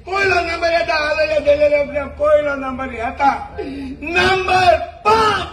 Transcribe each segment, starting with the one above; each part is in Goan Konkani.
पयलो नंबर येता पयलो नंबर येता नंबर 5.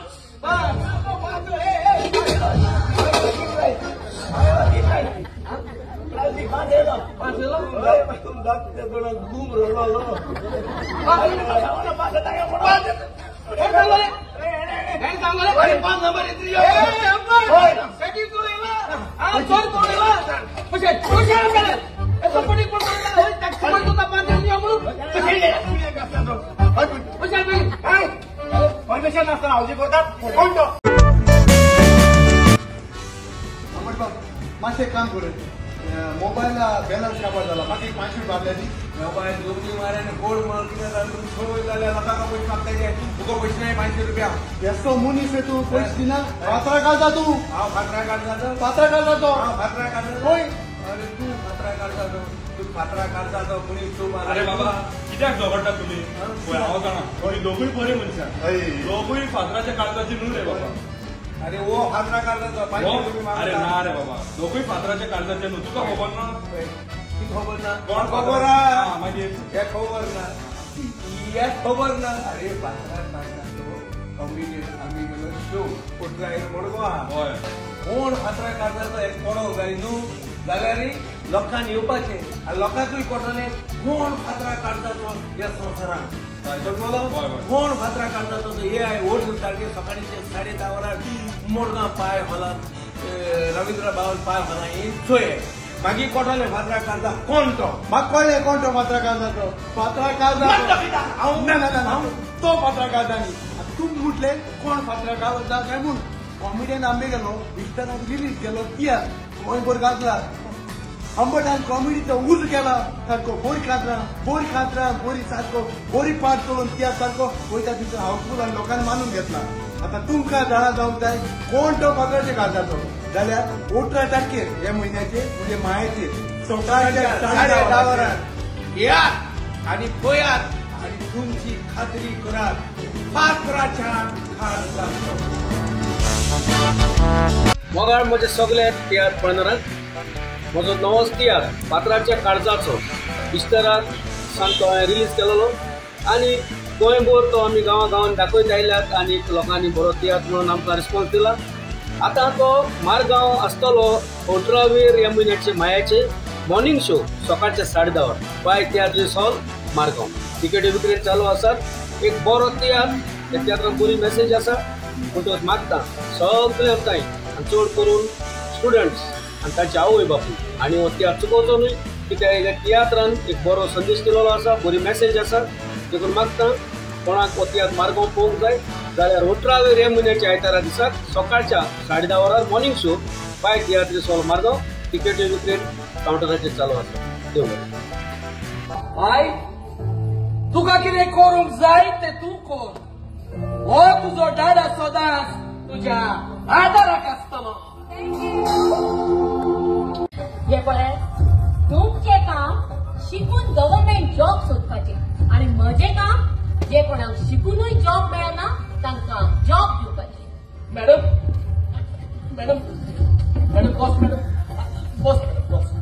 मातशें काम कर मोबायल बॅलन्स काबार जाला म्हाका एक 500 रुपया दी. मोबायल दोगली मारे गोड मार कितें जालें तुमी जाल्यार लोकांक पयशे मागता तुका पयशे नाय 500 रुपया. येसो मनीस रे तूं पयशे दिना फातरा काडटा तूं. हांव फातरा काडटा फातरा काडटा तो हांव फातरा काडटा खंय. अरे तूं फातरा काडटा तो तूं फातरा काडटा तो मनीस तूं. अरे बाबा कित्याक झगडटा तुमी? पळय हांव जाणा थोडी दोगूय बरी मनशां दोगूय फातराच्या काळजाची न्हू रे बाबा. अरे वो फातरा काडटा तो 500 रुपया. अरे ना रे बाबा दोगूय फातराच्या काळजाचे न्हू. तुका खबर ना? खबर ना कोण खबर आ मागीर हे खबर ना हे खबर ना. अरे फातरा काडटा तो कॉमेडियन आमी गेलो शो कोटरा मडगांव आहा. कोण फातरा काडटा तो एक कोणो जाय न्हू जाल्यार लोकांक येवपाचें आनी लोकांकूय कळटलें कोण फातरा काडटा तो ह्या संवसारांत. कोण फातरा काडटा तो हे I vote सारके सकाळीं 10:30 वरां मडगांव पाय हॉलान रविंद्र बावल पाय हॉलान ही चोय मागीर कळटलें फातरा काडटा कोण तो. म्हाका कळ्ळें कोण तो फातरा काडटा तो. फातरा काडटा हांव ना ना ना तो फातरा काडटा न्ही. तूं म्हटलें कोण फातरा काडटा काय म्हूण कॉमेडियन आंबे गेलो विस्तारान रिलीज केलो तियात्र गोंयभर गाजला. आंबटान कॉमेडीचो उज केला सारको बोरी खातरा बोरी खातरा बोरी सारको बोरी पाट करून तियात्र सारको वयता तितून हाऊसफूल आनी लोकांनी मानून घेतला. आतां तुमकां जाणा जावंक जाय कोण तो फातराचे काळजाचो जाल्यार 18 तारखेर हे म्हयन्याचे म्हणजे मायाचेर सकाळच्या 10:30 वरां येयात आनी पळयात आनी तुमची खात्री करात फातराच्या काळजाचो. मोगाळ म्हजे सगळे तियात्र पळयनात. म्हजो नवोच तियात्र फातराच्या काळजाचो विस्ताराक सान तो हांवें रिलीज केलेलो आनी गोंयभर तो आमी गांवा गांवान दाखयत आयल्यात आनी लोकांनी बरो तियात्र म्हणून आमकां रिस्पॉन्स दिला. आतां तो मारगांव आसतलो 18 ह्या म्हयन्याचे मायाचे मॉर्निंग शो सकाळच्या 10:30 वर पाय तियात्रीस हॉल मारगांव. तिकेटी विक्री चालू आसात. एक बरो तियात्र त्या तियात्रान बरी मॅसेज आसा म्हणटकच मागता सगळे ताई आनी चड करून स्टुडंट्स आनी ताचे आवय बापूय आनी हो तियात्र चुकोवचो न्हय कित्याक ह्या तियात्रान एक बरो संदेश दिलेलो आसा बरी मॅसेज आसा. देखून मागता कोणाक हो तियात्र मारगांव पळोवंक जाय जाल्यार 18 ह्या म्हयन्याच्या आयतारा दिसाक सकाळच्या 10:30 वरार मॉर्निंग शो पाय तियात्रीस हॉल मारगांव. तिकेटी विक्री कावंटराचेर चालू आसा. देव बरें. बाय तुका कितें करूंक जाय तें तूं कर. हो तुजो डाडा सदांच तुज्या आदाराक आसतलो. हे पळय तुमचें काम शिकून गव्हर्मेंट जॉब सोदपाचें आनी म्हजें काम जे कोणाक शिकूनय जॉब मेळना तांकां जॉब दिवपाचें. मॅडम मॅडम मॅडम बस मॅडम बस मॅडम बस.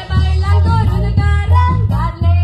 बायलां धरून घरान घातले.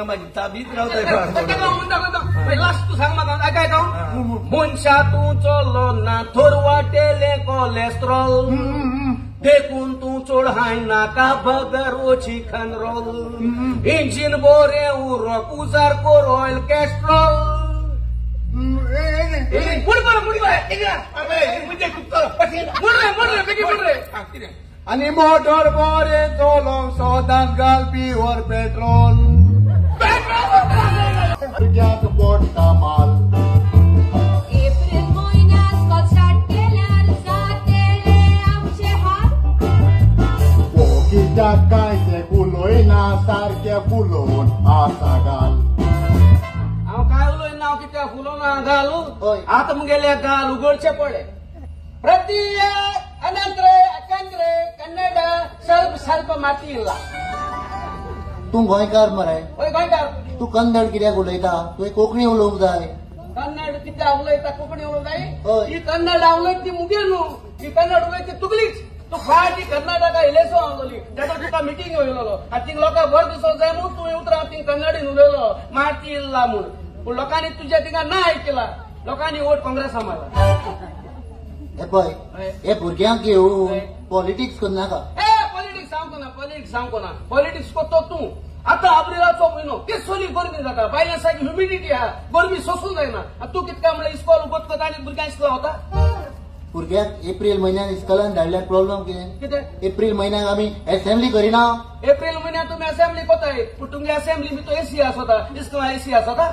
मागीर चाबीत रावता. लास्ट तूं सांग म्हाका आयकाय हांव. मनशा तूं चलो ना थोर वाटेले कोलेस्ट्रॉल देखून तूं चड हाय नाका बगर चिकन रोल इंजीन बोरें उरक उजार कोर ऑयल कॅस्ट्रॉल. आनी मोटर बोरें चलोवंक सदांच घाल पिवर पेट्रोल भुरग्यांक पोडटा माल. एप्रिल म्हयन्यात कसाट केल्यार जातेले आमचे हात. कित्याक काय ते उलयना सारकें फुलोवन आसा घाल. हांव काय उलयना हांव कित्याक फुलोवन घालू आतां मुगेले गाल उगडचे पडले. प्रति अनंत्रे अकंत्रे कन्नड ಸ್ವಲ್ಪ ಸ್ವಲ್ಪ माती. तूं गोंयकार मरे? हय गोंयकार. तूं कन्नड कित्याक उलयता? तुवें कोंकणी उलोवंक जाय. कन्नड कित्याक उलयता? कोंकणी उलोवंक जाय. ही कन्नड उलयता ती मुगे न्हू, ही कन्नड उलयता ती तुगलीच. तूं फाटी कर्नाटका इलेसो आसलोली तेन्ना तुका मिटींग येयलेलो आनी थिंग लोकांक बरो दिसो जाय म्हूण तुवें उतरां थिंग कन्नडीन उलयलो माती इल्ला म्हूण. पूण लोकांनी तुज्या थिंगा ना आयकला, लोकांनी वोट काँग्रेसा मारला. हे पळय हे भुरग्यांक घेवन पॉलिटिक्स करनाका. ए पॉलिटिक्स सांगको ना, पॉलिटिक्स सांगको ना, पॉलिटिक्स करतो तूं. आतां आब्रिलाचो म्हयनो केसोली गरमी जाता, भायल्या सारकी ह्युमिडिटी आहा, गरमी सोसूं जायना. आनी तूं कितक्या म्हणल्यार इस्कॉल उगत आनी भुरग्यांक इस्कॉला वता. भुरग्याक एप्रिल म्हयन्यान इस्कॉलान धाडल्यार प्रॉब्लम कितें? कितें? एप्रिल म्हयन्याक आमी एसेंब्ली करिना. एप्रिल म्हयन्याक तुमी एसेंब्ली कोताय, पूण तुमगे एसेंब्ली भितर एसी आसता, इस्कॉला एसी आसता.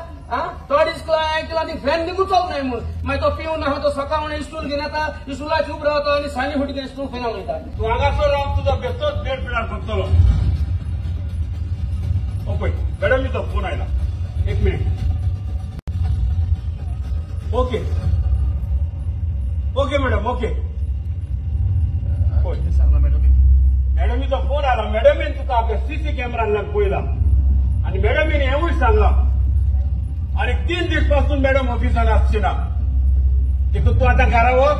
थोड इस्कॉला आयकला आनी फॅन निगून चलनाय म्हूण मागीर तो पिवन आहा तो सकाळ इस्टूल घेवन येता, इस्कुलाची उब रावता आनी सांजे फुटी इस्कूल फॅनान वयता. तूं हांगासर रावन तुजो बेश्टोच वेळ पिळार करतलो. पळय मॅडमीचो फोन आयला, एक minute. Okay okay madam okay. पळय सांगला मॅडमी, मॅडमीचो फोन आयला. मॅडमीन तुका आपल्या सीसी कॅमेरान पळयला आनी मॅडमीन हेंवूय सांगलां आनी 3 दीस पासून मॅडम ऑफिसान आसची ना, देखून तूं आतां घरा वच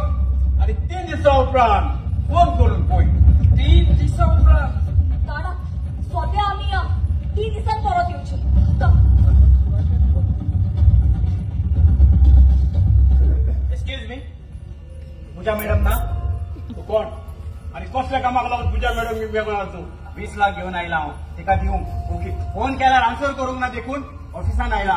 आनी 3 दिसां उपरांत फोन करून पळय. 3 दिसां उपरांत दादा सोद्या आमी या 3 दिसांत परत येवचे. एक्सक्यूज मी, पूजा मॅडम ना? तूं कोण आनी कसल्या कामाक लागून पूजा मॅडम वेगळो तूं? 20 लाख घेवन आयला हांव तिका दिवंक. ओके फोन केल्यार आन्सर करूंक ना देखून ऑफिसान आयला.